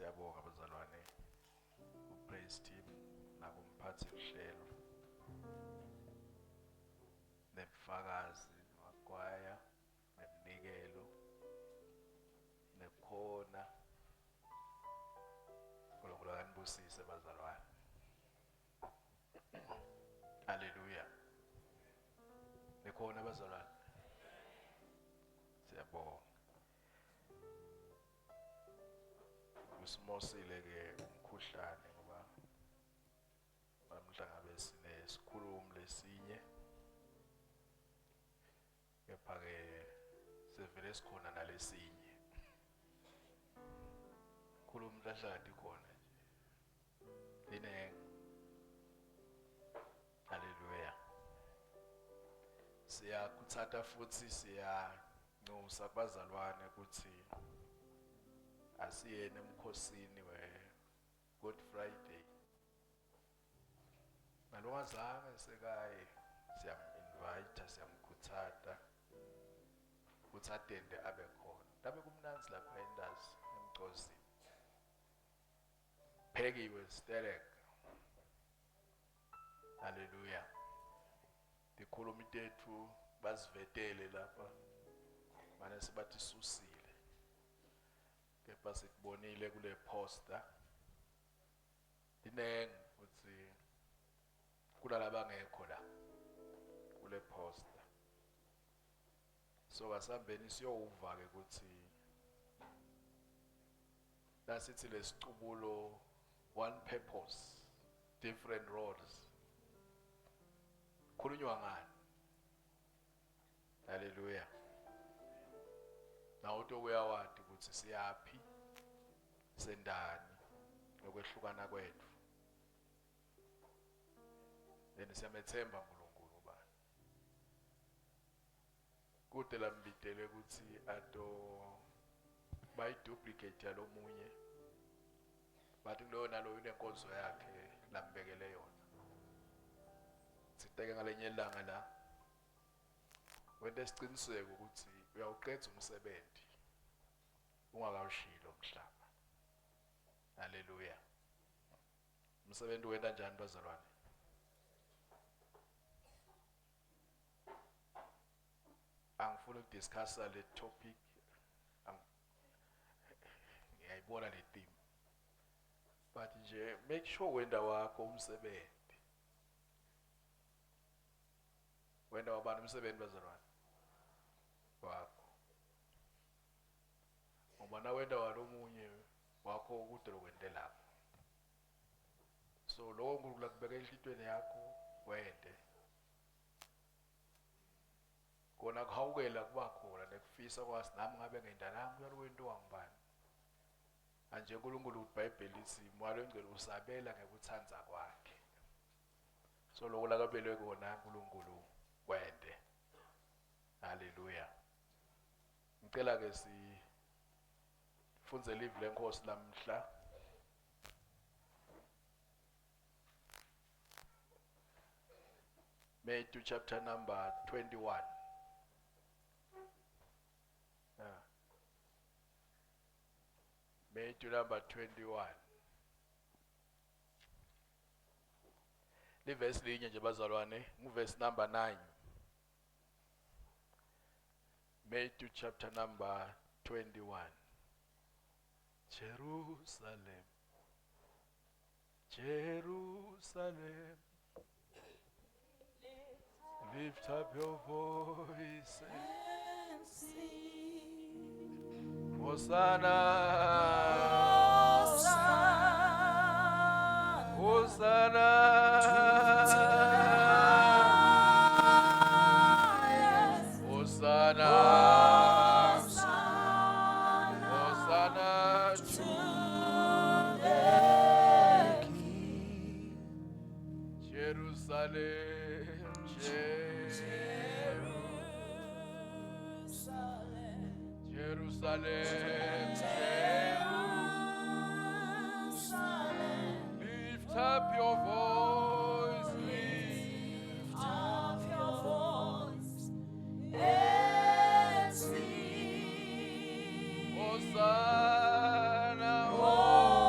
Siyabonga bazalwane ku-praise team nakumphathi luhlelo nebufakazi makwaya neminikelo nekhona. uNkulunkulu akanibusise bazalwane. Haleluya. Nikhona bazalwane? Siyabonga. Usimosile ke umkhuhlane ngoba namhla ngabe sinesikhulumi lesinye kepha ke sevele sikhona nalesinye khuluma lahlati khona nje linengi. Haleluya. Siyakhuthata futhi siyanxusa kubazalwane ukuthi asiyene emkhosini we Good Friday. Nalongazange sekaye siyam-invite, siyamkhuthata ukuthi atende abe khona. Tabe kumnandzi lapha endazi emcozini. Phekiwe sterek. Haleluya. Tikhulumi tethu bazivetele lapha. Mane sebathi susile. Kepha sikubonile kule poster. Tinengi futhi kulalabangekho la kule poster. So kasambeni siyowuva ke ukuthi nasithi lesicubulo one purpose different roles khulunywa ngani. Haleluya. Nawe utokuyawati ukuthi siyaphi sendani lokwehlukana kwethu. Then siyamethemba uNkulunkulu bani kude lambidele ukuthi ato bayiduplicate yalomunye bathi kuloyo naloyo unenkonzo yakhe lambekele yona. Siteke ngalenye ilanga la wente isiqiniseko ukuthi uyawuqeda umsebenzi ungakawushiyi lo mhlaba. Haleluya. Umsebenzi wenta njani bazalwane? Angifuni ukudiscussa le topic, ngiyayibona le theme, but nje make sure wenda wakho umsebenzi. Wenda wabani umsebenzi bazalwane? Wakho. Ngoba nawenda walomunye wakho kude lokwente lapho. So lowo uNkulunkulu akubeka enhlitweni yakho wende. Kona kuhawukela kuba khona nekufisa kwasi nami ngabe ngenda nami uyalwentiwa ngubani. Manje uNkulunkulu iBhayibheli lithi moya longcwele usabela ngekuthanda kwakhe. So lokho lakabelwe kona uNkulunkulu kwende. Haleluya. Ngicela ke si fundze live lenkosi lamhla. Matthew chapter number 21. Yeah. Matthew number 21. Livesi linye nje bazalwane, nguvesi number 9. Matthew chapter number 21. Jerusalem. Jerusalem. Lift up your voice and sing. Hosanna. Hosanna. Hosanna. Hosanna. Hosanna To the King. Jerusalem. Jerusalem. Jerusalem. Jerusalem. Lift up your voice. Lift Lift up your voice and sing. Hosanna. Hosanna.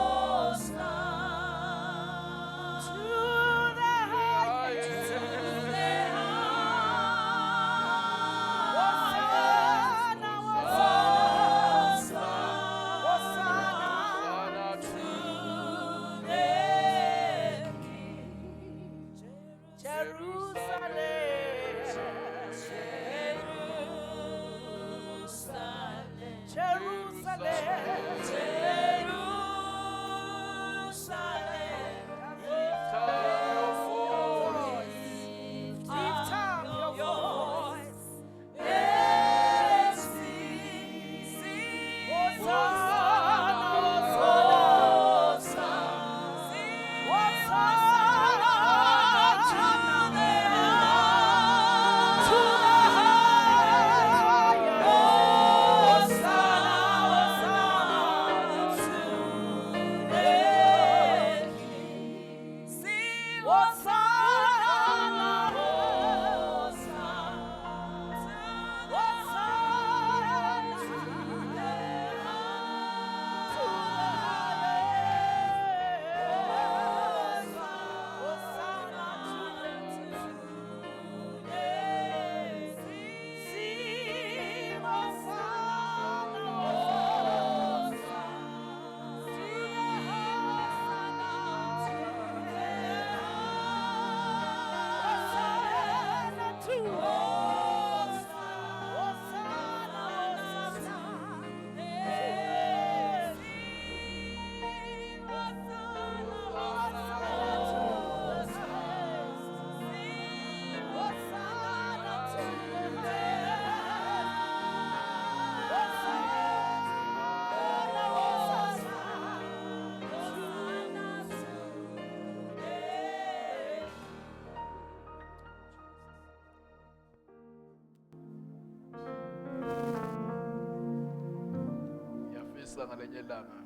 Ngiyafisa ngalenye ilanga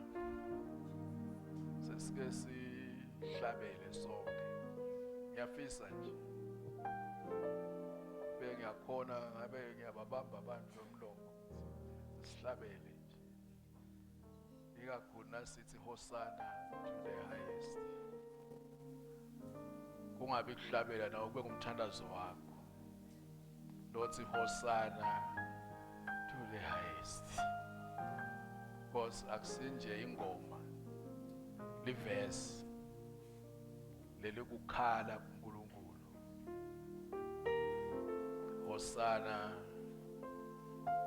sesike sihlabele sonke. Ngiyafisa nje. Bengiyakhona ngabe ngiyababamba abantu ngomlomo. Sihlabele nje. Ikakhulu nasithi Hosanna to the highest. Kungabi kuhlabela nawo kube ngumthandazo wakho. Lothi Hosanna to the highest. Because akusinje ingoma livesi leli kukhala kuNkulunkulu. Hosanna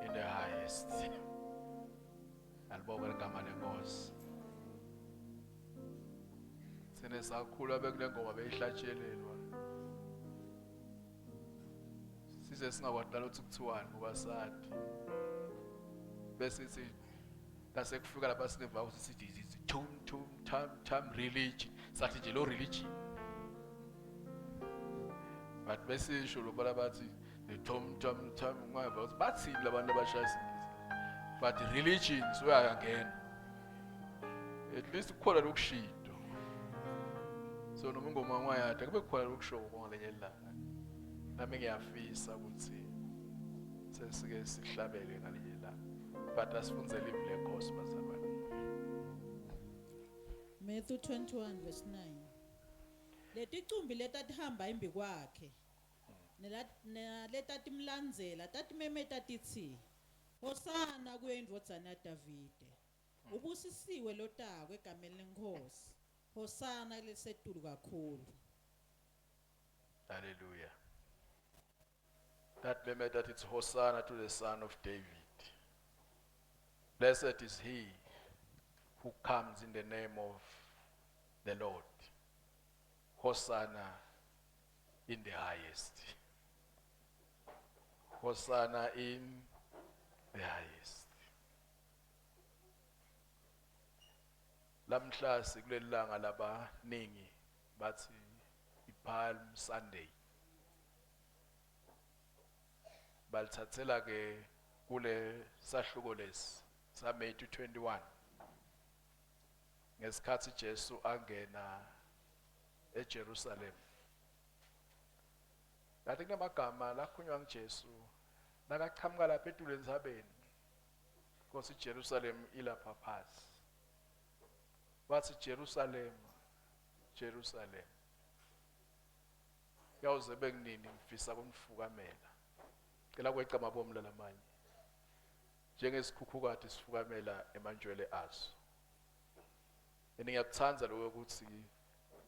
in the highest. Alibonge igama lenkosi. Sine sakhula bekule ngoma beyihlatshelelwa. Size singakwati nalokuthi kuthiwani ngoba sathi. Bese sithi lase kufika lapha sineva ukuthi sithi sithi tum tum tam tam religion. Sathi nje lo religion. But besisho lo bala bathi the tom tom tam ngaba ukuthi bathini labantu abashaya isingisi. But religion suyangena. At least kukhona lokushido. So noma ingoma ngwayada kube khona lokusho ngalenye ilanga. Nami ngiyafisa ukuthi sesike sihlabele ngalenye ilanga. But asifunze live lenkosi bazalwane. Matthew 21 verse 9. Leticumbi letatihamba embi kwakhe naletatimlandzela tatimemeta titsi Hosana kuyo indvodzana yaDavide. Ubusisiwe lotako egameni leNkhosi. Hosana lesetulu kakhulu. Hallelujah. That meme that it's Hosanna to the Son of David. Blessed is he who comes in the name of the Lord. Hosanna in the highest. Hosanna in the highest. Lamhla sikuleli langa labaningi bathi iPalm Sunday. Balithathela ke kule sahluko lesi sa Matthew 21. Ngesikhathi Jesu angena eJerusalem. Kanti kunamagama lakhulunywa nguJesu nakaqhamuka lapha etulu entsabeni. Nkosi iJerusalem ilapha phasi. Wathi Jerusalem, Jerusalem. Yawuze bekunini ngifisa kunifukamela. Cela kweca amabomu lalamanye. Njengesikhukhukati sifukamela emantshwele aso. And ngiyakuthanda lokho ukuthi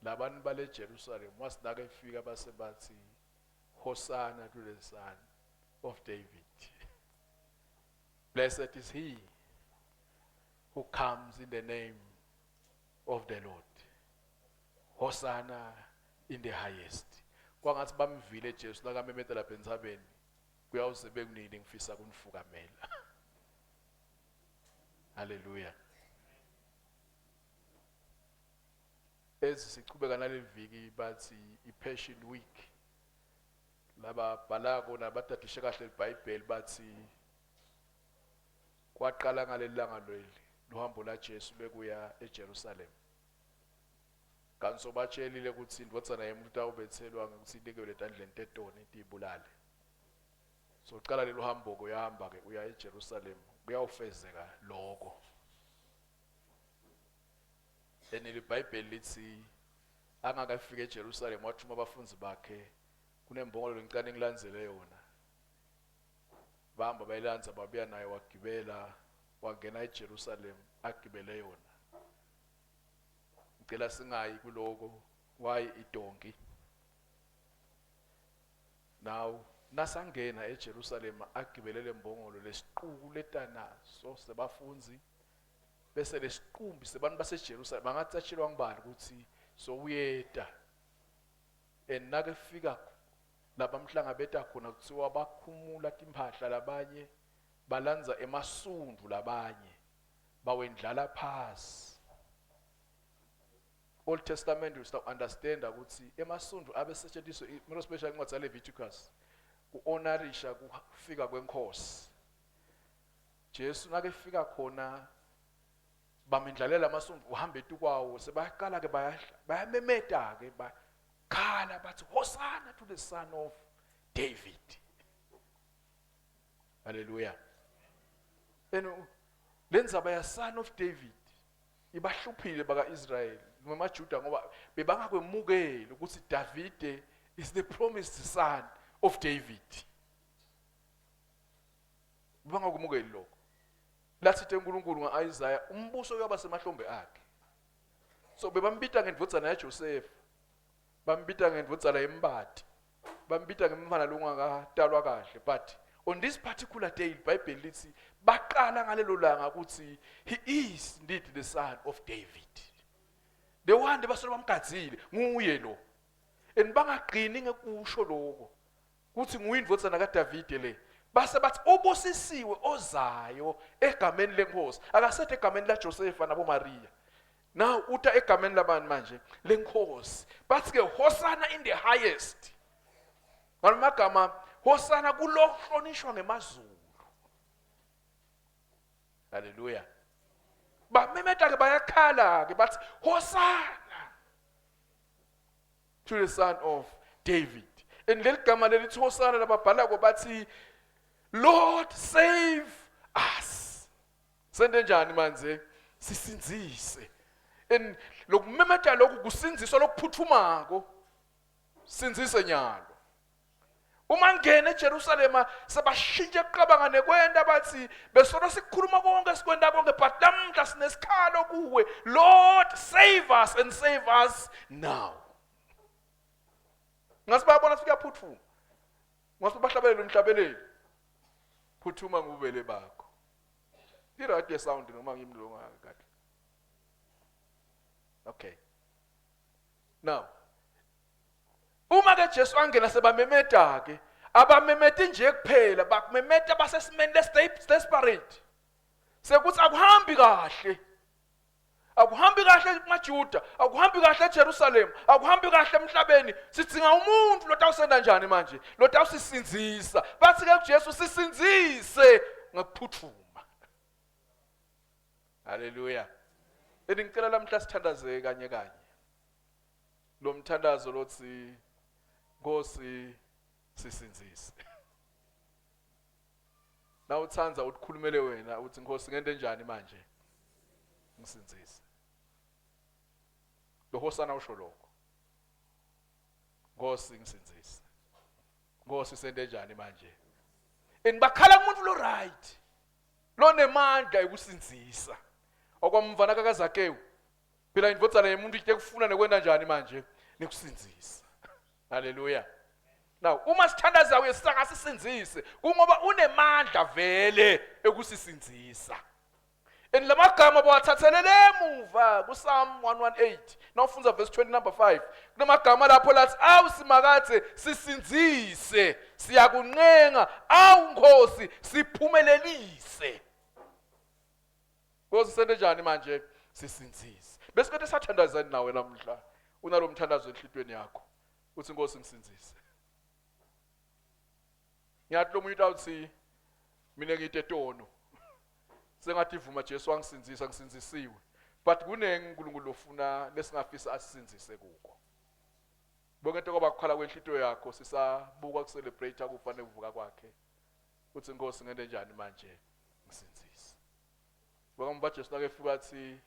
labantu bale Jerusalem wasinaka efika base bathi Hosanna to the Son of David. Blessed is he who comes in the name of the Lord. Hosanna in the highest. Kwangathi bamvile Jesu nakamemeta lapha entsabeni. Kuyawuze bekunini ngifisa kunifukamela. Haleluya. Ezi sichubeka naleviki bathi i-Passion Week. Lababhalako nabatadishe kahle iBhayibheli bathi kwaqala ngaleli langa leli luhambo laJesu bekuya eJerusalem. Kanti sobatshelile ukuthi indvodzana yemuntu itawubethelwa ngekuthi inikelwe etandleni tetoni tiyibulale. So cala lelo hambo kuyahamba ke uya eJerusalem kuyawufezeka lokho. And iBhayibheli lithi angakafiki eJerusalem wathuma abafundi bakhe kunembongolo lencane ngilandzele yona. Bahamba bayilandza babuya naye wagibela wangena eJerusalem agibele yona. Ngicela singayi kuloko why idonki. Now nasangena eJerusalema agibele lembongolo lesiquku letanaso sebafundzi bese lesiqumbi sebantu baseJerusalema bangatsatshelwa ngibani ukuthi sowuyeta and nakefika labamhlangabeta khona kuthiwa bakhumula timphahla labanye balandza emasundvu labanye bawendlala phasi. Old Testament you start understand ukuthi emasundvu abesetshenziswa more special incwadi yaLeviticus kuhonorisha kufika kwenkosi. Jesu nakefika khona bamendlalela amasundvu uhamba etukwawo sebayaqala ke bayamemeta ke bakhala bathi Hosanna to the son of David. Hallelujah. And lenzaba ya son of David ibahluphile baka-Israyeli noma ngoba bebangakwemukeli ukuthi Davide is the promised son of David. Bangakumukeli lokho. Lathi uNkulunkulu ngaIsaiah umbuso uyaba semahlombe akhe. So bebambita ngendvodzana yaJoseph. Bambita ngendvodzana yembati. Bambita ngemfana longakatalwa kahle but on this particular day iBhayibheli lithi baqala ngalelo langa ukuthi he is indeed the son of David. The one basolo bamgadzile nguye lo. And bangagqini ngekusho lokho kuthi nguye indvodzana kaDavide le. Base bathi ubusisiwe ozayo egameni lenkosi. Akasethe egameni laJosepha nabo Maria. Now uta egameni labani manje lenkosi. Bathi ke Hosanna in the highest. Ngalomagama Hosanna kulohlonishwa ngemazulu. Hallelujah. Bamemeta ke bayakhala ke bathi Hosanna to the son of David. And leli gama lelithi Hosanna lababhalako bathi Lord save us. Sente njani manje? Sisindzise. And lokumemeta lokhu kusindziswa lokuphuthumako. Sindzise nyalo. Uma ngene eJerusalema sebashintshe kuqabanga nekwenta bathi besolo sikhuluma konke sikwenta konke but namhla sinesikhalo kuwe Lord save us and save us now. Ngase bayabona siyaphuthuma. Ngase bahlabelele umhlabeleli. Phuthuma ngubele bakho. I-right ye sound noma ngimi lo kahle. Okay. Now uma ke Jesu angena sebamemeta ke abamemeti nje kuphela bakumemeta basesimeni desperate sekuthi akuhambi kahle akuhambi kahle kumaJuda akuhambi kahle eJerusalem akuhambi kahle emhlabeni sidzinga umuntu lotawusenda njani manje lotawusisindzisa bathi ke kuJesu sisindzise ngokuphuthuma. Haleluya. Bengicela lamhla sithandaze kanye kanye. Lo mthandazo lothi Nkosi sisindzise. Nawutsandza utikhulumele wena uthi Nkosi ngente njani manje? Ngisindzise. Lo hosana usho lokho. Nkosi ngisindzise. Nkosi sente njani manje? And bakhala kumuntu lo right. Lonemandla ekusindzisa. Okwamvana kaZakewu. Phela indvodzana yemuntu ite kufuna nekwenta njani manje? Nekusindzisa. Haleluya. Now uma sithandaza uye sisakasisindzise kungoba unemandla vele ekusisindzisa. And lamagama bawathathelele emuva kuPsalm 118 nawufundza verse 20 number 5 kunamagama lapho lathi awu simakathe sisindzise siyakuncenga awu Nkosi siphumelelise. Nkosi sente njani manje? Sisindzise. Bese kade sathandazani nawe namhla. Unalo mthandazo enhlitweni yakho. Uthi Nkosi ngisindzise. Ngiyathi lo muntu utawuthi mina ngite tono. Sengathi ivuma Jesu wangisindzisa ngisindzisiwe. But kunengi uNkulunkulu lofuna lesingafisa asisindzise kuko. Bonke kwaba kukhala kwenhlitiyo yakho sisabuka kucelebrate kufa nekuvuka kwakhe. Uthi Nkosi ngente njani manje ngisindzise. Bonke Jesu nakefika athi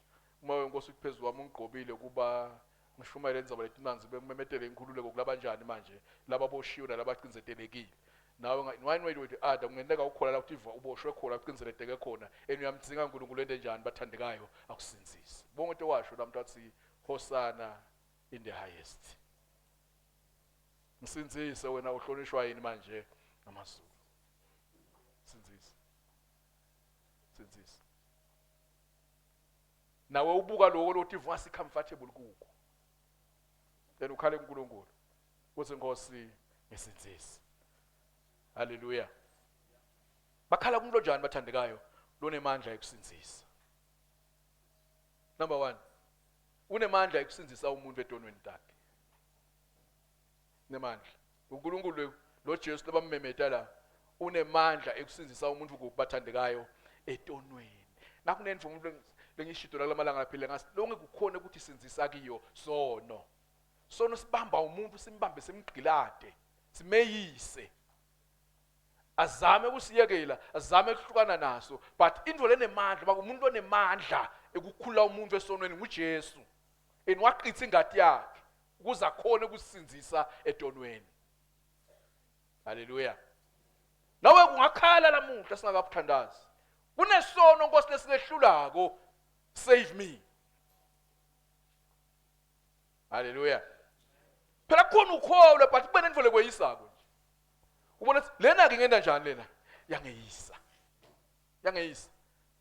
umoya wenkosi uphezulu kwami ungigqobile kuba ngishumayele indzaba letimnandzi bengimemetele inkhululeko kulabanjani manje lababoshiwe nalabacindzetelekile. Nawe one way or the other kungenteka ukhona la utiva uboshwe khona ucindzeleteke khona and uyamdzinga uNkulunkulu ente njani bathandekayo akusindzise. Bonke washo la muntu athi Hosanna in the highest. Ngisindzise wena uhlonishwa yini manje ngamazulu. Sindzise. Sindzise. Nawe ubuka lokho lothi vasi comfortable kuko. Then ukhale kuNkulunkulu. Uthi Nkosi ngisindzise. Haleluya. Bakhala kumuntu onjani bathandekayo lonemandla ekusindzisa. Number 1. Unemandla ekusindzisa umuntu etonweni takhe. Unemandla. uNkulunkulu lo Jesu labammemeta la unemandla ekusindzisa umuntu kuphi bathandekayo etonweni. Nakunenvo umuntu lengishito la kulamalanga laphile ngasi lonke kukhona ukuthi sindzisa kiyo sono. Sono sibamba umuntu simbambe simgqilade simeyise. Azame kusiyekela, azame kuhlukana naso, but into lenemandla baba umuntu onemandla ekukhulula umuntu esonweni nguJesu. And waqitha ingati yakhe ukuze akhone ukusindzisa etonweni. Haleluya. Nawe kungakhala lamuhla singakabuthandazi. Kunesono Nkosi lesingehlulako. Save me. Haleluya. Phela kukhona ukholwa but kube nento lekweyisako nje. Ubona ukuthi lena ke ngenda njani lena? Yangeyisa. Yangeyisa.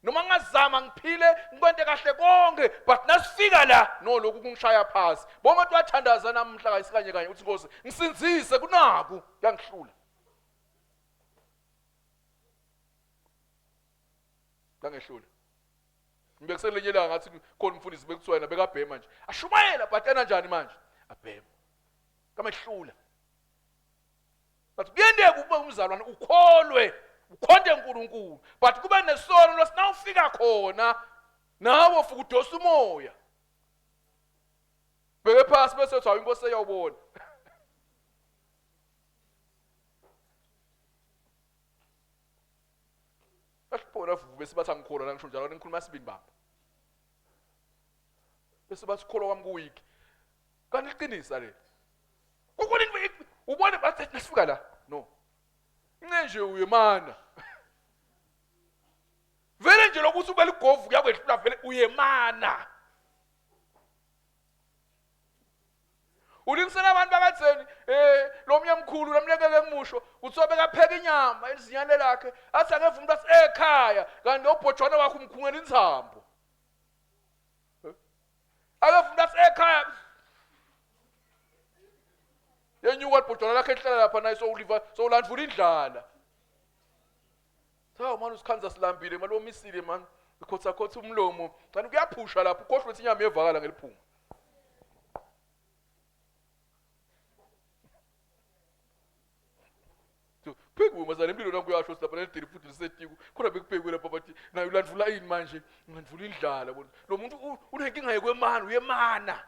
Noma ngazama ngiphile ngikwente kahle konke but nasifika la no lokhu kungishaya phansi. Bonke abantu bathandaza namuhla kayisikanye kanye uthi Nkosi ngisindzise kunaku kuyangihlula. Kangehlula. Ngibekuselenye ilanga ngathi khona umfundisi bekuthiwa yena bekabhema nje. Ashumayela but ena njani manje? Abhema. Kamehlula. But kuyenteka ube umzalwane ukholwe ukhonte uNkulunkulu but kube nesono losinawufika khona nawe ufuka udosa umoya. Bheke phasi bese uthi hawu inkosi eyawubona. Asibona vuvu bese bathi angikholwa la ngisho njalo ngikhuluma sibini baba. Bese bathi kholwa kwami kuweak. Kanti iqinisa leli. Kukhona into ubone bathi nasifika la. No. Ince nje uyemana. Vele nje lokuthi ube ligovu kuyakwehlula vele uyemana. Ulingisela abantu bakatheni eh lo mnye mkhulu lamlekeke ngimusho kuthiwa bekapheka inyama elizinyane lakhe athi akeva umuntu athi ekhaya kanti obhojwana wakhe umkhungela intsambo akeva umuntu athi ekhaya yenyuka libhojwana lakhe lihlala lapha naye sowuliva sowulandvula indlala. Cha manje usikhanza silambile manje womisile manje ukhotha khotha umlomo kanti kuyaphusha lapho ukhohlwe ukuthi inyama iyevakala ngeliphunga. Phekuwe mazana impilo nangu uyasho lapha lelidili futhi lisetiku khona bekuphekwe lapha bathi naye ulandvula ini manje ngilandvula indlala bona lo muntu unenkinga yekwemana uyemana.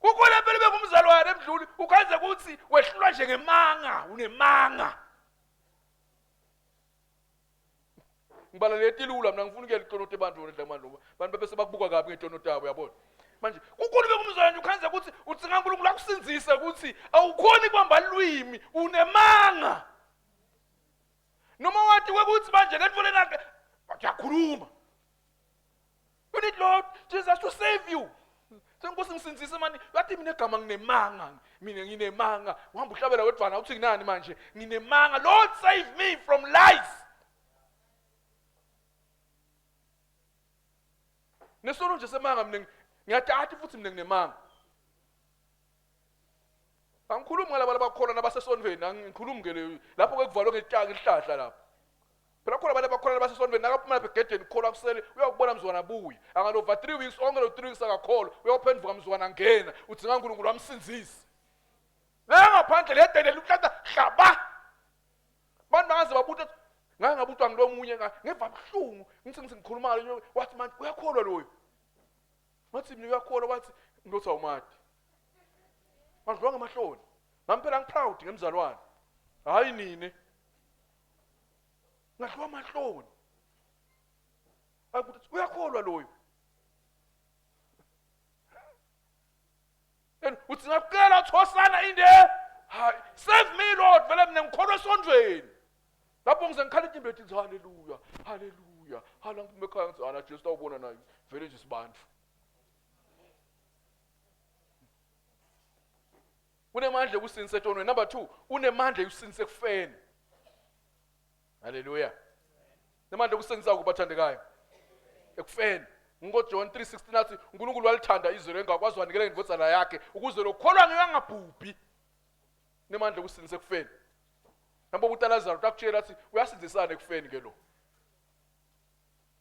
Kukhona phela bengumzalwane emdluli ukhanze ukuthi wehlulwa nje ngemanga unemanga. Ngibala letilula mina ngifuna ukuyela itono tebantu wona manje abantu bese bakubuka kabi ngetono tabo uyabona. Manje kukhona bengumzalwane ukhanze ukuthi udzinga uNkulunkulu akusindzise ukuthi awukhoni kubamba lwimi unemanga. Noma wathi kwekuthi manje lento lena uyakhuluma. You need Lord Jesus to save you. Senkosi ngisindzise mani yathi mina egama nginemanga mina nginemanga uhamba uhlabela wedwana uthi nginani manje nginemanga Lord save me from lies. Nesono nje semanga mina ngiyathatha futhi mina nginemanga. Angikhulumi ngalaba labakholwa nabasesonveni angikhulumi ke lapho ke kuvalwe ngetshaka ihlahla lapho. Phela khona abantu abakholwa basesontweni nakaphuma lapha egedeni kholwa kusele uyakubona mzukwana abuye. Angalova 3 weeks onke lo 3 weeks akakholwa uyawuphenduka mzukwana angena udzinga uNkulunkulu amsindzise. Le ngaphandle le dele luhlata hlaba. Abantu bangaze babuta ngake ngabutwa ngilomunye ngeva buhlungu ngithi ngithi ngikhuluma ngalo wathi manje uyakholwa loyo. Wathi mina uyakholwa wathi ngilothi awumadi. Ngadliwa ngamahloni. Nami phela ngiproud ngemzalwane. Hayi nini. Ngadliwa amahloni. Akuthi uyakholwa loyo. And uthi ngakucela thosana inde. Hayi, save me Lord, vele mina ngikholwa esondweni. Lapho ngize ngikhala intimbi ethi haleluya, haleluya. Hala ngiphume ekhaya ngithi ana Jesu awubona naye. Vele nje sibantu. Unemandla ekusindisa etonweni. Number 2, unemandla ekusindisa ekufeni. Haleluya. Nemandla ekusindisa kubathandekayo. Ekufeni. NgoJohn 3:16 athi uNkulunkulu walithanda izwe lengakwazi wanikela indvodzana yakhe ukuze lokholwa ngeke angabhubhi. Nemandla ekusindisa ekufeni. Nabo uTalazaro utakutshela athi uyasindisana ekufeni ke lo.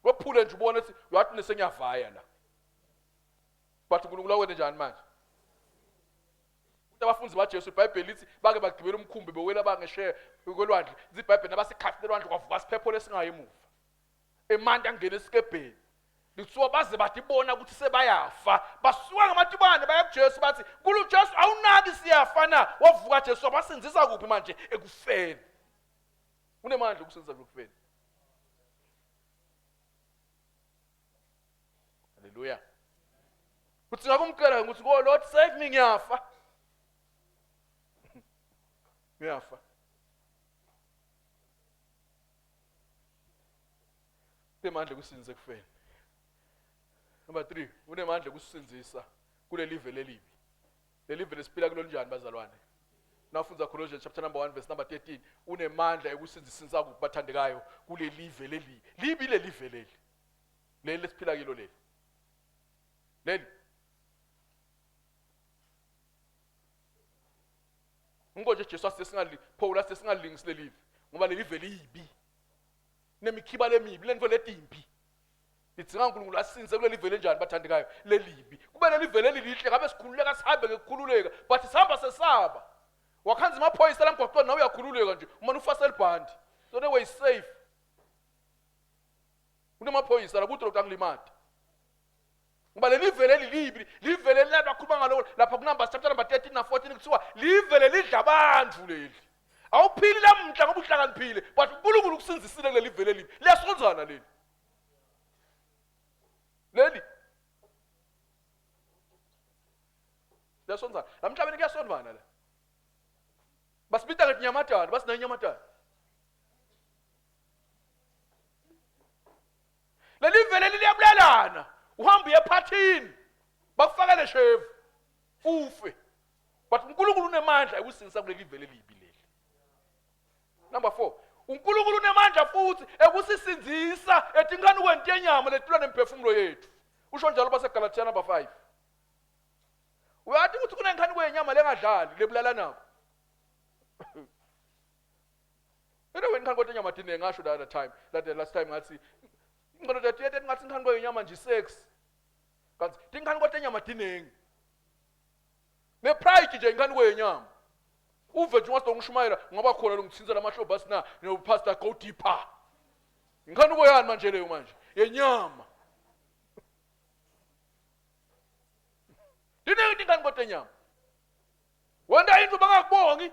Wephule nje ubone ukuthi uyathi nesengiyavaya la. But uNkulunkulu akwente njani manje? Ukuthi abafundi baJesu iBhayibheli lithi bake bagibela umkhumbi bewela bangesheya kolwandle. Lithi iBhayibheli nabasekhathini elwandle kwavuka isiphepho lesingayi emuva. Emanti angena esikebheni. Lithiwa baze badibona ukuthi sebayafa. Basuka ngamatubane baya kuJesu bathi, "Nkulu Jesu awunaki siyafa na?" Wavuka Jesu wabasindzisa kuphi manje ekufeni. Unemandla okusindzisa ekufeni. Haleluya. Uthi ngakumcela ukuthi go Lord save me ngiyafa. Ngiyafa. Unemandla ekusindzisa ekufeni. Number 3, unemandla ekusindzisa kuleli vele elibi. Leli vele siphila kulo linjani bazalwane? Nawufundza Colossians chapter number 1 verse number 13, unemandla ekusindzisa kubathandekayo kuleli vele leli. Libi leli vele leli. Leli lesiphila kilo leli. Leli. Ngoje Jesu asesingali Paul asesingalingisi lelive ngoba leli vele libi. Nemikhiba lemibi lento letimbi. Lidzinga uNkulunkulu asinze kuleli vele njani bathandekayo lelibi. Kube leli vele lilihle ngabe sikhululeka sihambe ngekukhululeka but sihamba sesaba. Wakhanza amaphoyisa lamgwaqweni nawe uyakhululeka nje uma ufase libhandi. So they were safe. Kunemaphoyisa la kude lokhu angilimadi. Ngoba leli vele lilibi, livele lilapha akhuluma ngalo lapha kuNumbers chapter number 13 na 14 kuthiwa livele lidla abantu leli. Awuphili lamhla ngoba uhlakaniphile, but uNkulunkulu ukusinzisile kuleli vele libi. Liyasonzana leli. Leli. Liyasonzana. Lamhlabeni kuyasonvana la. Basibita ngethi nyamatana, basinayo inyamatana. Leli vele liyabulalana. Uhamba uye ephathini. Bakufakele shevu. Ufe. But uNkulunkulu unemandla ekusindisa kuleli vele libi leli. Number 4. uNkulunkulu unemandla futhi ekusisindzisa etinkanukweni tenyama letilwa nemphefumulo yethu. Usho njalo baseGalatia number 5. Uyathi ukuthi kunenkanuko yenyama lengadlali lebulalanako. Anyway, inkanuko yenyama dine ngasho the other time, that the last time ngathi ingqondo tethu ngathi inkanuko yenyama nje sex. Kanti tinkanuko tenyama dinengi. Ne-pride nje inkanuko yenyama. Uve nje ungathi ngishumayela ngoba khona longithinta lamahlobo asina no pastor go deeper. Inkanuko yani manje leyo manje yenyama. Diningi tinkanuko tenyama. Wena into bangakubongi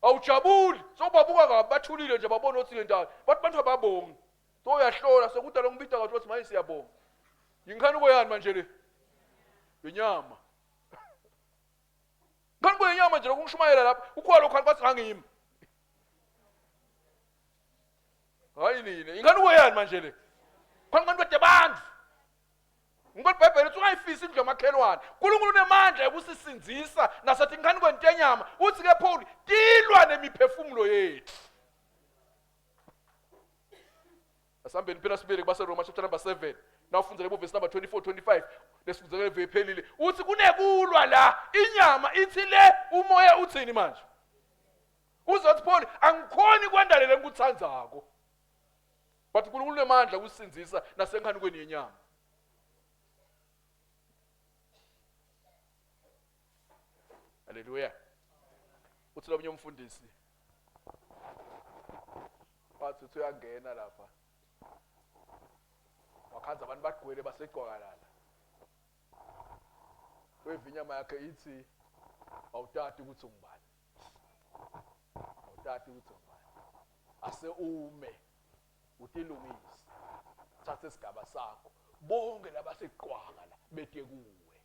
awujabuli sobabuka kabi bathulile nje babona ukuthi lentayo bathi bantu ababongi so uyahlola sokudala ngibida kathi wathi maye siyabonga yinkanuko yani manje le yenyama nkanuko yenyama nje lokungishumayela lapha ukhona lokho kwathi ngangimi hayi nina inkanuko yani manje le khona abantu babantu Ngoba iBhayibheli lithi ungayifisi indlu yamakhelwane. uNkulunkulu unemandla yokusisindzisa nasetinkanikweni tenyama. Uthi ke Paul, tilwa nemiphefumulo yethu. Asihambeni phela sibili kubaseRoma chapter number 7. Nawufundzele ku verse number 24 25 lesifundzele leve iphelile. Uthi kunekulwa la inyama ithi le umoya uthini manje? Uzothi Paul angikhoni kwenda le ngikuthandzako. But uNkulunkulu unemandla ukusindzisa nasenkhanukweni yenyama. Haleluya. Uthi lomunye umfundisi wathi uthi uyangena lapha wakhanza abantu bagcwele basegcwakalala weva inyama yakhe ithi awutati ukuthi ungubani awutati ukuthi ungubani ase ume utilungise thatha isigaba sakho bonke labaseqwaka la bete kuwe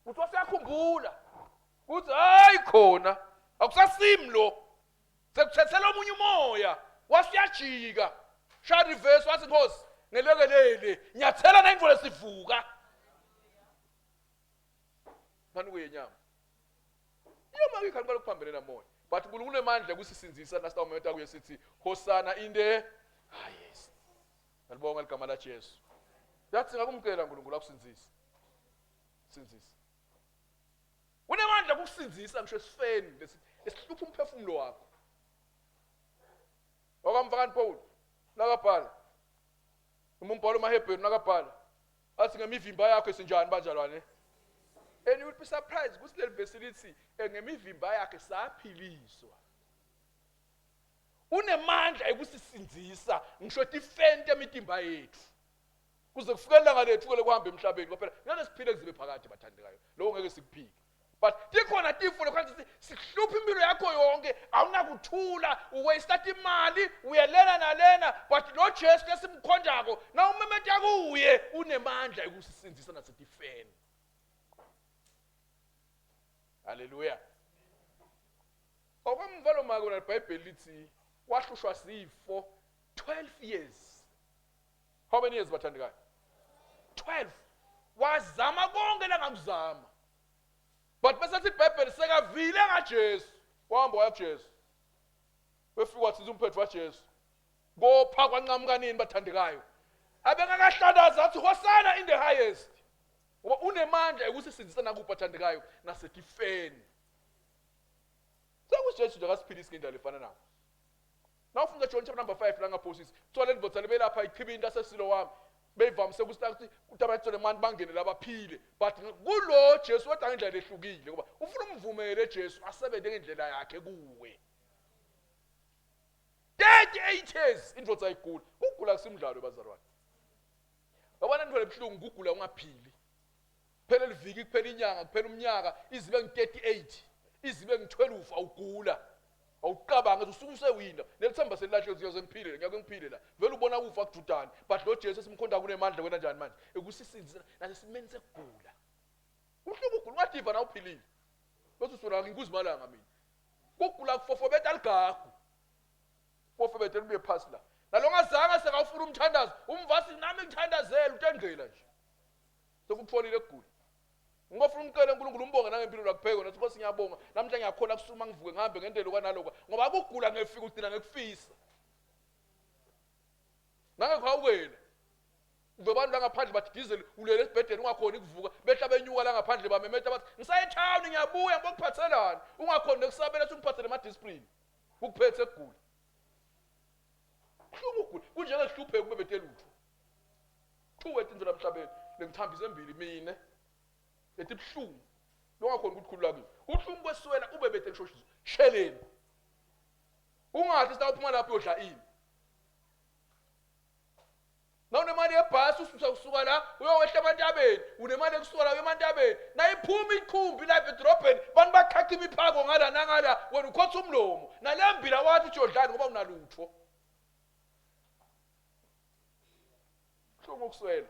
uthi wasiyakhumbula uthi hayi khona akusasimi lo sekuthethela omunye umoya wasiyajika shaya reverse wathi nkosi ngelekelele nyathela nayimvula sivuka mani kuyenyama iyoma ke khani kuphambene namoya but uNkulunkulu unemandla ukusisindzisa nasitawumeta kuye sithi hosana in the highest alibonga ligama la Jesu yathi ngakumcela uNkulunkulu akusindzise sindzise unemandla ukusindzisa ngisho esifeni lesi esihlupha umphefumulo wakho wakamfakani Paul nakabhala uma umbhalo maHebheru nakabhala athi ngemivimba yakho esinjani banjalwane and you will be surprised ukuthi leli vesi lithi eh, ngemivimba yakhe saphiliswa unemandla ekusisindzisa ngisho tifente emitimba yethu kuze kufike ilanga lethu ke lokuhamba emhlabeni ngoba phela ngeke siphile kuzibe phakade bathandekayo lokho ngeke sikuphike but tikhona tifo lokho sihlupha impilo yakho yonke awunakuthula uwastata imali uyelena nalena but lo Jesu lesimkhonjako na umemeta kuye unemandla ekusisindzisa nasetifeni haleluya okwemva lo mako libhayibheli lithi wahlushwa sifo 12 years how many years bathandekayo 12 wazama konke langakuzama but bese sithi ibhayibheli sekavile ngaJesu wahamba waya kuJesu wefika wathinta umphetho waJesu kopha kwanqamuka nini bathandekayo abengakahlalaza athi hosana in the highest ngoba unemandla ekusisindisa nakuphi bathandekayo nasetifeni sekujesu nje akasiphilisi ngendlela efana nawo nawufunda John chapter number 5 la ngaphosisi kuthiwa le ndvodza lebelapha ichibini lasesilo wami beyivamise ukuthi ukuthi abathole abantu bangene labaphile but kulo Jesu weda ngendlela ehlukile ngoba ufuna umvumele Jesu asebenze ngendlela yakhe kuwe 38 years indvodza ayigula kugula kusimdlalo bazalwane yabona into lebuhlungu kugula ungaphili kuphela liviki kuphela inyanga kuphela umnyaka izibe ngi-38 izibe ngi-12 awugula awucabange usuke usewina nelithemba selilahle uyoze ngiphile ngiyake ngiphile la vele ubona kufa kujudani but lo Jesu esimkhonda kunemandla wena njani manje ekusisindisa nasesimeni sekugula uhlungu ugula ungadiva na uphilile bese usura ngikuzimalanga mina kugula kufofobeta ligagu fofobete libuye phasi la nalongazange sekawufuna umthandazo umvasi nami ngithandazela utengqela nje sekukutholile ukugula ngofuna umcele uNkulunkulu umbonge nangempilo lakupheko nathi Nkosi ngiyabonga namhla ngiyakhona kusuma ngivuke ngihambe ngendlela kwanalokho ngoba ukugula ngefika ugcina ngekufisa nangekuhawukela uve abantu la ngaphandle bathi diesel ulele esibhedeni ungakhoni ukuvuka behla benyuka la ngaphandle bamemeta bathi ngisaye etown ngiyabuya ngibokuphathelani ungakhoni nokusabela ukuthi ungiphathele ama-discipline kukuphethe ekugula kuhlungu ukugula kunjengehlupheko kube betelutho Thuwe tintfo lamhlabeni lengithambise embili mine letibuhlungu longakhona ukuthi khulula kimi ubuhlungu kweswela ube bete ngisho sheleni ungathi sitawuphuma lapho uyodla ini nawunemali yebhasi ususa kusuka la uyowehla emantabeni unemali ekusuka la uyemantabeni nayiphuma ikhumbi lapha edorobheni bantu bakhakha imiphako ngala nangala wena ukhotha umlomo nale mbila wathi uthi uyodlani ngoba unalutho Kuhlungu ukuswela.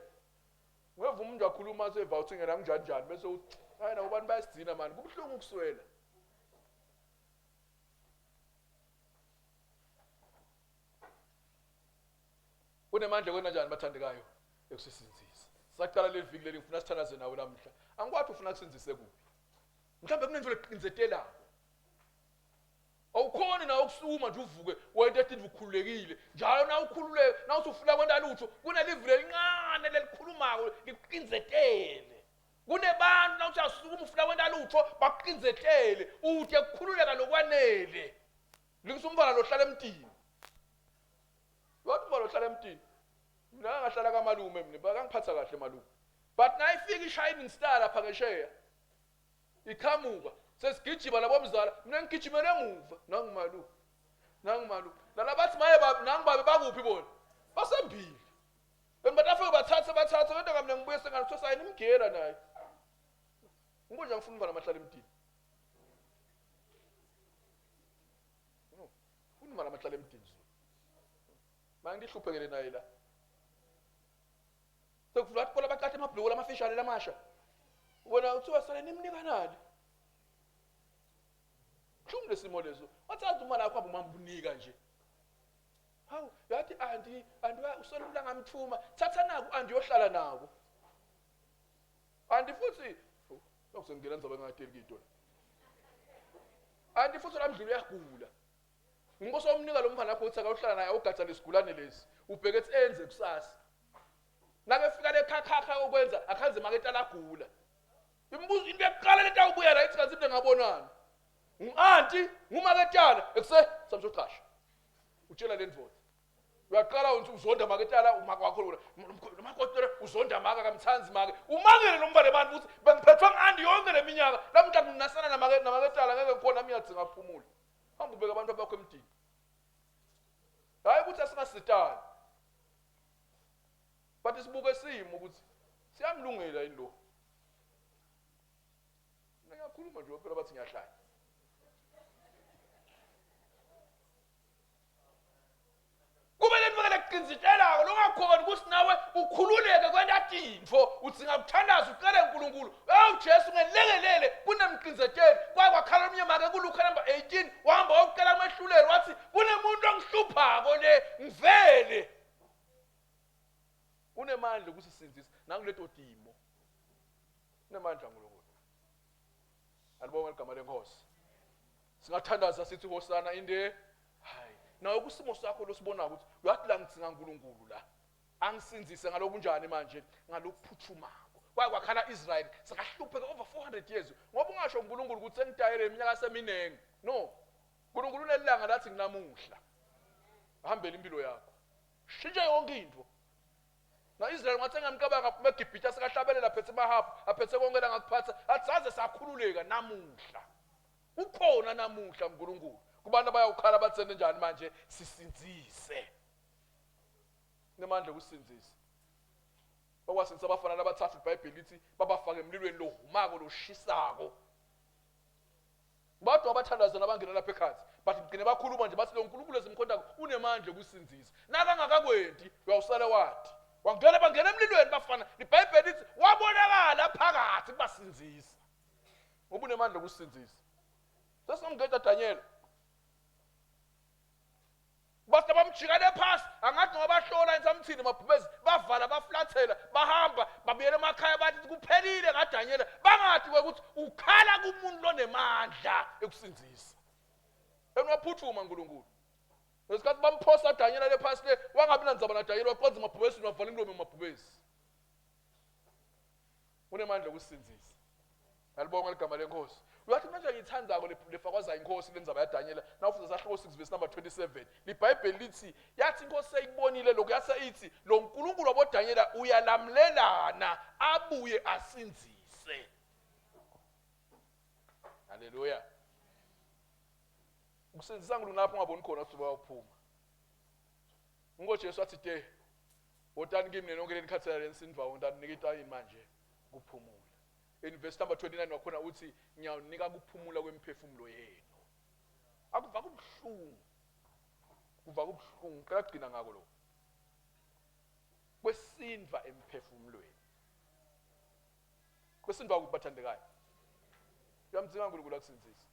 Ngeva umuntu akhuluma aseva uthi ngena kunjani njani bese uthi hayi nabo abantu bayasigcina mani kubuhlungu ukuswela. Unemandla kwena njani bathandekayo ekusisinzisa. Saqala leli viki leli ngifuna sithandaze nawe namhla. Angikwathi ufuna kusinzise kuphi. Mhlawumbe kunento leqinzetelako. Awukhoni nawe ukusukuma nje uvuke wento ethi ukhululekile njalo na ukhululeke na usufuna kwenta lutho kunelivi lelincane lelikhulumako likuqinzetele kunebantu na uthi asukuma ufuna kwenta lutho lohlala emtini. Mina ngahlala kamalume mina, bakangiphatha kahle malume. But nayifika i-shining star lapha ngesheya. Iqhamuka sesigijima labo mzala, mina ngigijimele emuva nangumalume. Nangumalume. Lala bathi maye babi nangibabe bakuphi bona? Basembili. Benbatafike bathathe bathathe kodwa kamina ngibuye sengane kuthiwa sayini imgela naye. Ngibuye nje ngifuna umfana amahlala emtini. No, funa umfana amahlala emtini Zulu. Manje ngihluphekele naye la. Sekuvula athi kola baqathe amabhluku lamafishane lamasha. Wena uthiwa sale nimnika nani? Kuhlungu lesimo leso. Wathatha imali yakho abumambunika nje. Hawu, yathi anti, anti usolula ngamthuma. Thatha naku anti yohlala nako. Anti futhi lokho sengingena ngizobe ngingateli kuyitona. Anti futhi lamdlulu uyagula. Nginkosi omnika lo mfana wakho uthi akawuhlala naye awugaja lesigulane lesi. Ubheke ethi enze kusasa. Nakefika le khakhakha okwenza akhanze maketala agula. Imibuzo into yokuqala lento awubuya la ithi kanti into ngabonana. Ngu-anti, ngumaketala, ekuse samsho qasha. Utshela le ndoda. Uyaqala uthi uzonda maketala umaka wakho lona. Nomakoti lona uzonda maka kamthanzi make. Umakele lo mfana abantu ukuthi bengiphethwe ngu-anti yonke le minyaka. Lamhla nginasana namake namaketala ngeke ngikhona ngiyadzinga kuphumula. Hamba ubeka abantu abakho emdini. Hayi ukuthi asingasitani. But sibuke isimo ukuthi siyamlungela yini lo. Mina ngiyakhuluma nje phela bathi ngiyahlanya. Kube lento ke lekuqinzitelako longakhona ukuthi nawe ukhululeke kwenta tintfo udzinga kuthandaza ucele uNkulunkulu. Awu Jesu ngelekelele kunemqinzeteli. Kwaye kwakhala omnye make kuLuka number 18 wahamba wayocela kumehluleli wathi kunemuntu ongihluphako le ngivele. Unemandla ukusisindzisa nakuleto timo. Unemandla uNkulunkulu. Alibonge igama lenkosi. Singathandaza sithi hosana inde hayi. Nawe kusimo sakho losibona ukuthi uyathi la ngidzinga uNkulunkulu la. Angisindzise ngalokunjani manje ngalokuphuthumako. Kwaye kwakhala Israel sekahlupheka over 400 years. Ngoba ungasho uNkulunkulu ukuthi sengidayele iminyaka seminengi. No. uNkulunkulu unelanga lathi nginamuhla. Hambela impilo yakho. Shintshe yonke into. Na-Israyeli ngathi engamcabanga aphuma eGibhithe asekahlabelela aphethe amahabhu aphethe konke la ngakuphatha athi saze sakhululeka namuhla. Ukhona namuhla uNkulunkulu. Kubantu abayawukhala bathene njani manje sisindzise. Nemandla okusindzisa. Okwasindisa abafana labathathu iBhayibheli lithi babafaka emlilweni lohumako loshisako. Badwa abathandaza nabangena lapha ekhathi but gcine bakhuluma nje bathi lo nkulunkulu esimkhontako unemandla okusindzisa nakangakakwenti uyawusale wathi wangena bangena emlilweni bafana libhayibheli lithi wabonakala phakathi kubasindzisa ngoba unemandla okusindzisa sesingomgeda Daniel Base bamjikele phasi angathi noma bahlola ensamthini mabhubezi bavala baflathela bahamba babuyela emakhaya bathi kuphelile ngaDanyela bangathi ukuthi ukhala kumuntu lonemandla ekusindzisa enwaphuthuma uNkulunkulu ngesikhathi bamphosa Danyela le phasi le wangabi nandzaba naDanyela waqonza emabhubesini wavala imilomo emabhubesi unemandla okusindzisa alibonga ligama lenkosi uyathi manje ngiyithandako lefakwaza inkosi lenzaba yaDanyela nawufunda sahluko 6 verse number 27 libhayibheli lithi yathi inkosi seyikubonile lokhu yase ithi lo nkulunkulu waboDanyela uyalamlelana abuye asindzise haleluya ukusindisa ngulu lapho ungaboni khona ukuthi bayaphuma ngoJesu athi te wotani kimi nonke lenikhathela lenisindvwa ngitaninika itayini manje kuphumula in verse number 29 wakhona uthi ngiyawunika kuphumula kwemphefumulo yenu akuva kubuhlungu kuva kubuhlungu ngicela kugcina ngako lokho kwesindva emphefumulweni kwesindva kuphi bathandekayo uyamdzinga uNkulunkulu akusindzise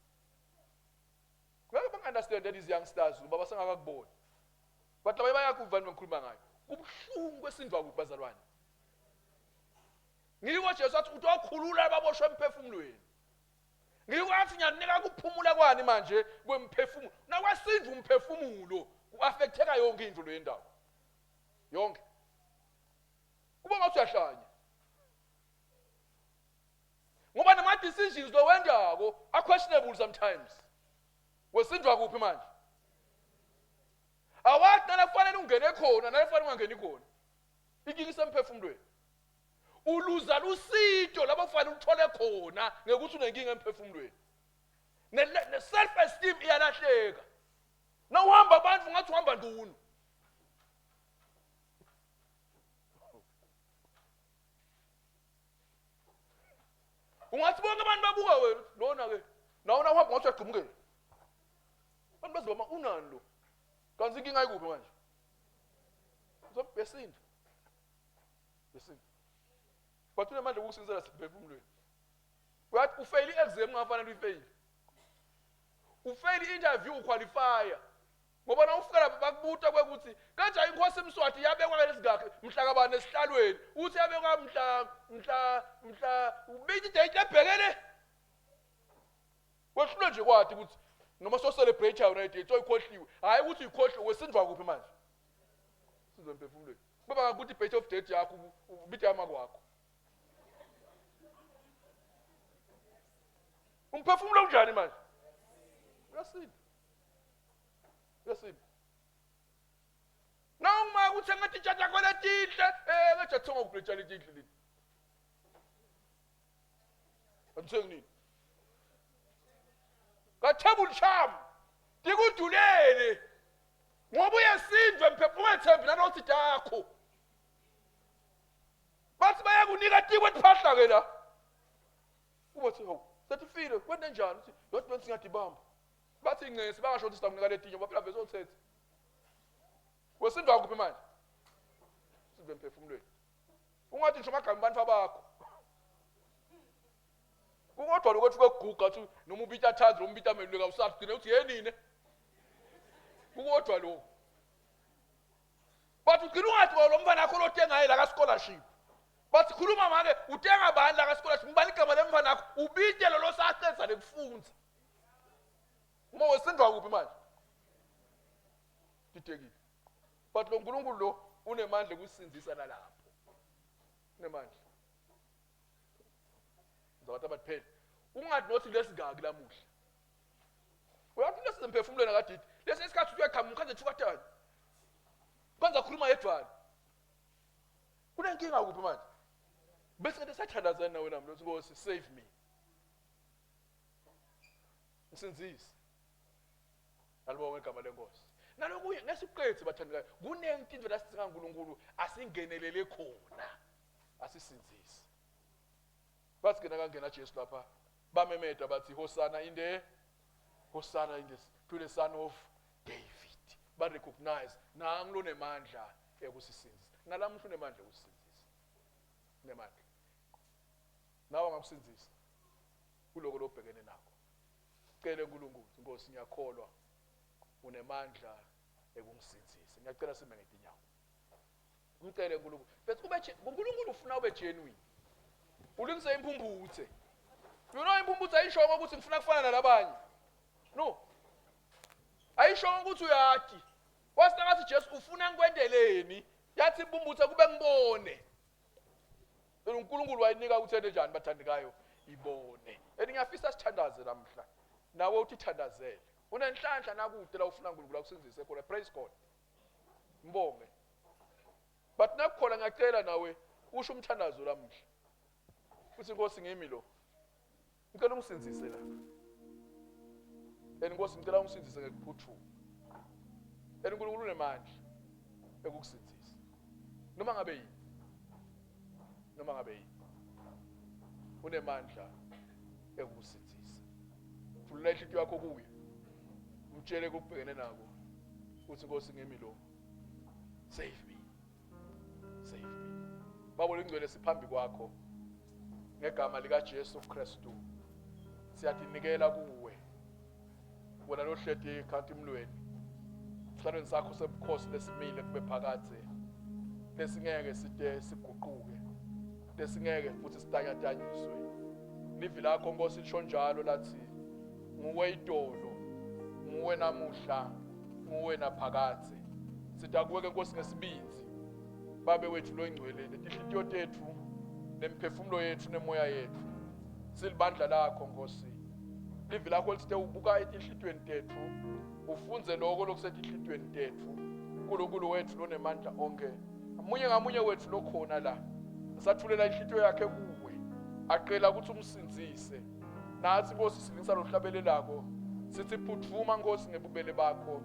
ngeke bangi-understand these youngsters ngoba basengakakuboni but labanye bayakuva ngikhuluma ngayo kubuhlungu kwesindva kuphi bazalwane ngiko Jesu athi uthi wakhulula ababoshwe emphefumulweni ngiko athi ngiyanika kuphumula kwani manje kwemphefumulo nakwesindva umphefumulo ku-affecteka yonke into le ndawo yonke kuba ngathi uyahlanya ngoba nama-decisions lowendako a-questionable sometimes wesindwa kuphi manje awaqala kufanele ungene khona nalefana ungangeni khona. Inkinga isemphefumulweni. Uluza lusito lapho kufanele uthole khona ngekuthi unenkinga emphefumulweni. Ne self esteem iyalahleka. Nawuhamba abantu ngathi uhamba ndunu. Ungathi bonke abantu babuka wena lona ke nawona uhamba ngathi uyagqumukela. Abantu bazoba unani lo? Kanti inkinga ayikuphi manje? Uzobesinda. Besinda. But unemandla okukusinsela semphefumulweni. Uyathi ufeyile i-exam ungafanele uyifeyile. Ufeyile i-interview uqualifya. Ngoba na ufika lapha bakubuta kwekuthi kanje inkosi Mswati yabekwa ngesigakhe mhla kabani esihlalweni uthi yabekwa mhla mhla mhla ubika idate ebhekele wehlulwe nje kwathi ukuthi noma so celebrate yona idate oyikhohliwe hayi ukuthi uyikhohliwe wesindwa kuphi manje sizwe emphefumulweni baba ngakuthi date of date yakho ubide yama kwakho umphefumulo unjani manje uyasinda uyasinda nawungima kuthenga titsha takho letinhle um ngejathenga kuphi letsha letinhle leti andithengi nini kathebula sham tikudulele ngoba uyesindwa mphefumulo ungethembi nalothi takho bathi bayakunika tikwe tiphahla ke la ubathi hawu setifile kwente njani uthi yothi bensi ngadibamba bathi incesi bangasho ukuthi sizakunika letinye ngoba phela vese othethe wesindwa kuphi manje sizwe emphefumulweni ungathi ngisho amagama abantu abakho kukodwa lokho kwekuguga athi noma ubita thanzi noma ubita meluleka usathi gcine uthi yenine kukodwa lokho but ugcina ungathi lo mfana akho lotengaye la ka-scholarship bathi khuluma make utenga bani la ka-scholarship ngibani igama lemfana akho ubite lolo sacedza lekufundza uma wesindwa kuphi manje didekile but lo nkulunkulu lo unemandla ekusindzisa nalapho unemandla ngizabathi abathi phela ungathi nothi lesingaki lamuhla uyathi lesemphefumulweni akadidi lesi isikhathi uyakhama umkhanze thukatana kwanza khuluma yedwana kunenkinga kuphi manje bese ke sathandazana nawe nami lothi Nkosi save me ngisindzise alibonge igama lenkosi nalokunye ngesiqethi bathandekayo kuningi into la sidinga uNkulunkulu asingenelele khona asisindzise bathi ke nakangena Jesu lapha bamemeda bathi Hosanna in the Hosanna in the to the son of David ba recognize nangu lonemandla ekusisindzisa nalamuhla unemandla ekusisindzisa unemandla nawe angakusindzisa kuloko lobhekene nakho cele uNkulunkulu Nkosi ngiyakholwa unemandla ekungisindzisa ngiyacela sime ngetinyawo umcele uNkulunkulu bese ube uNkulunkulu ufuna ube genuine ulungise impumputhe you know impumputhe ayishongo ukuthi ngifuna kufana nalabanye no ayishongo ukuthi uyati wathi nakathi Jesu ufuna ngikwendeleni yathi impumputhe kube ngibone uNkulunkulu wayinika ukuthi ente njani bathandekayo ibone and ngiyafisa sithandaze namhla nawe uthi thandazele unenhlanhla nakude la ufuna uNkulunkulu akusenzise khona praise God mbonge but nakukhona ngiyacela nawe usho umthandazo lamuhla uthi inkosi ngimi lo ngicela ungisindzise la and inkosi ngicela ungisindzise ngekuphuthuma and uNkulunkulu unemandla ekukusindzisa noma ngabe yini noma ngabe yini unemandla ekukusindzisa thulula inhliziyo yakho kuye umtshele kokubhekene nako uthi inkosi ngimi lo save me save me babo lingcwele siphambi kwakho ngegama lika Jesu Kristu siyatinikela kuwe wena lohleti ekhanti emlweni sihlalweni sakho sebukhosi lesimile kube phakadze lesingeke side siguquke lesingeke futhi sitanyatanyiswe livi lakho Nkosi lisho njalo lathi nguwe itolo nguwe namuhla nguwe naphakadze sidakuwe ke Nkosi ngesibindzi babe wethu loyingcwele letinhlitiyo tethu nemphefumulo yethu nemoya yethu silibandla lakho Nkosi livi lakho litsite ubuka etinhlitiyweni tethu ufunze lokho lokusetinhlitiyweni tethu Nkulunkulu wethu lonemandla onke, munye ngamunye wethu lokhona la asathulela inhlitiyo yakhe kuwe, aqela ukuthi umsindzise. Nathi Nkosi silingisa lohlabelelako sithi phuthuma Nkosi ngebubele bakho,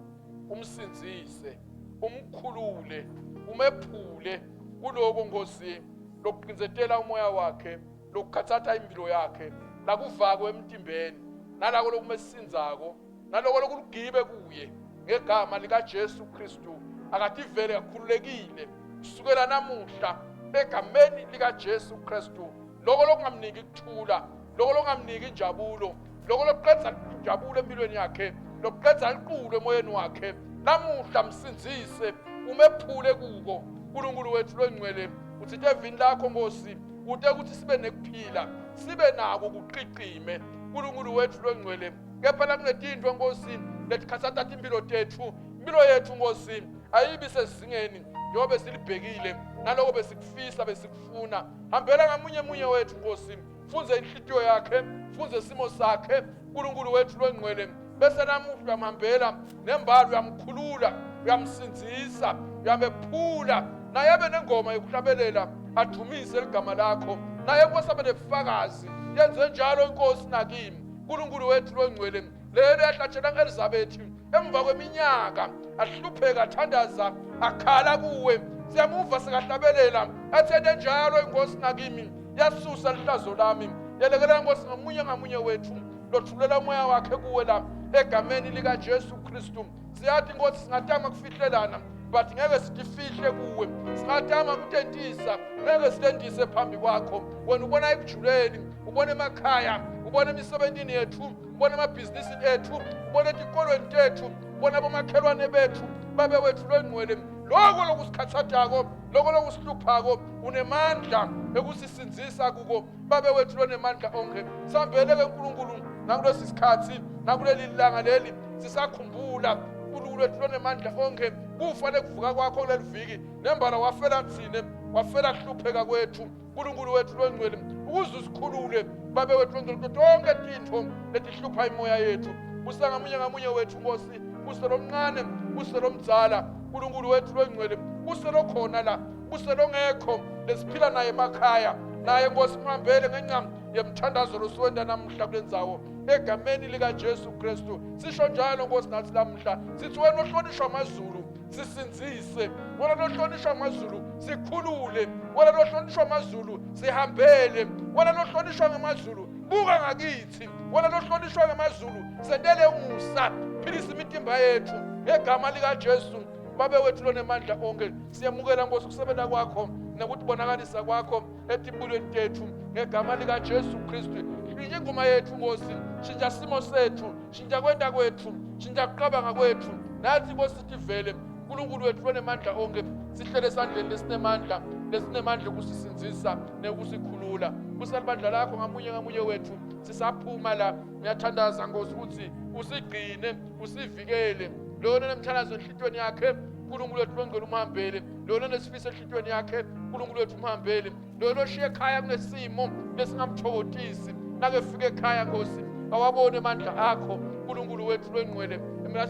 umsindzise, umkhulule, umephule kuloko Nkosi lokuqinzetela umoya wakhe, lokukhathatha impilo yakhe, lakuvako emtimbeni nalako lokumesindzako naloko lokulugibe kuye, ngegama likaJesu Kristu akativele akhululekile kusukela namuhla egameni likaJesu Kristu. Loko lokungamniki kuthula, loko lokungamniki injabulo, loko lokuqedza injabulo empilweni yakhe, lokuqedza liqulo emoyeni wakhe, namuhla msindzise, umephule kuko. Nkulunkulu wethu longcwele, uthinte evini lakho Nkosi, ute ukuthi sibe nekuphila, sibe nako kuqiqime. Nkulunkulu wethu longcwele, kepha lakunetinto Nkosi letikhatsata timpilo tethu, impilo yethu Nkosi ayibi sezingeni njengoba besilibhekile naloko besikufisa besikufuna. Hambela ngamunye munye wethu Nkosi, funze inhlitiyo yakhe, funze isimo sakhe, Nkulunkulu wethu longcwele, bese namuhla uyamhambela nembala, uyamkhulula, uyamsindzisa, uyamephula, naye abe nengoma yokuhlabelela adumise ligama lakho, naye Nkosi abe nebufakazi. Yenze njalo inkosi nakimi, Nkulunkulu wethu longcwele. Lelo yahlatshelwa ngu-Elizabeth emva kweminyaka ahlupheka, athandaza, akhala kuwe. Siyamuva sikahlabelela athi ente njalo inkosi nakimi, yasusa lihlazo lami. Yelekelela Nkosi ngamunye ngamunye wethu lothulela umoya wakhe kuwe la egameni likaJesu Kristu. Siyathi Nkosi singatama kufihlelana, but ngeke sitifihle kuwe. Singatama kutentisa, ngeke sitentise phambi kwakho. Wena ubona ekujuleni, ubona emakhaya, ubona emisebentini yethu, ubona emabhizinisini ethu, ubona etikolweni tethu, ubona abomakhelwane bethu. Babe wethu longcwele, loko lokusikhathatako, loko lokusihluphako, unemandla ekusisindzisa kuko. Babe wethu lonemandla onke, sambeleke uNkulunkulu nakulesi sikhathi, nakuleli langa leli, sisakhumbula uNkulunkulu wethu lonemandla onke kufa nekuvuka kwakho kuleli viki. Nembala wafela thine, wafela kuhlupheka kwethu, uNkulunkulu wethu longcwele, ukuze usikhulule Babe wethu longcwele kuto tonke tintfo letihlupha imoya yethu. Busa ngamunye ngamunye wethu Nkosi, buse lomncane, buse lomdzala, uNkulunkulu wethu longcwele, buse lokhona la, buse longekho lesiphila naye emakhaya, naye Nkosi mhambele ngenxa yemthandazo losiwenta namuhla kulendzawo egameni likaJesu Kristu. Sisho njalo Nkosi nathi lamuhla sithi wena ohlonishwa amazulu sisindzise, wena lohlonishwa amazulu sikhulule, wena lohlonishwa amazulu sihambele, wena lohlonishwa ngamazulu buka ngakithi, wena lohlonishwa ngamazulu sentele umusa, philisa imitimba yethu ngegama likaJesu. Babe wethu lonemandla onke, siyamukela Nkosi ukusebenza kwakho nokutibonakalisa kwakho etimpilweni tethu ngegama likaJesu Kristu. Shintsha ingoma yethu Nkosi, shintsha simo sethu, shintsha kwenta kwethu, shintsha kuqabanga kwethu. Nathi Nkosi sitivele uNkulunkulu wethu lonemandla onke, sihlele esandleni lesinemandla, lesinemandla ukusisindzisa nekusikhulula. Kusalibandla lakho ngamunye ngamunye wethu sisaphuma la. Ngiyathandaza Nkosi ukuthi usigcine, usivikele. Lona nemthandazo enhlitiyweni yakhe, uNkulunkulu wethu longcwele umhambele. Lona nesifiso enhlitiyweni yakhe, uNkulunkulu wethu umhambele. Lona oshiye ekhaya kunesimo lesingamthokotisi, nakefika ekhaya Nkosi awabone amandla akho, uNkulunkulu wethu longcwele.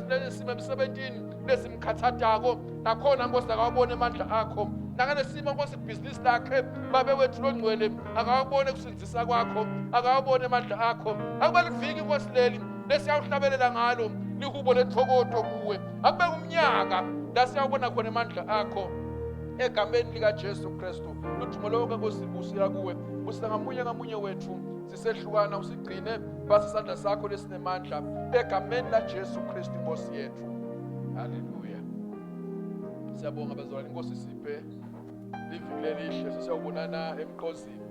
Nesimo emsebentini lesimkhathatako nakhona Nkosi akawabone amandla akho. Nakanesimo Nkosi ibhizinisi lakhe, Babe wethu longcwele akawabone kusindzisa kwakho, akawabone amandla akho. Akube liviki Nkosi leli lesiyawuhlabelela ngalo lihubo lethokoto kuwe. Akube umnyaka la siyawubona khona amandla akho egameni likaJesu Kristu. Ludumo lonke Nkosi busila kuwe, busila ngamunye ngamunye wethu sisehlukana, usigcine basi isandla sakho lesinemandla egameni laJesu Kristu Nkosi yethu. Haleluya. Siyabonga bazalwane, inkosi siphe liviki lelihle, sisiyawubonana emqozini.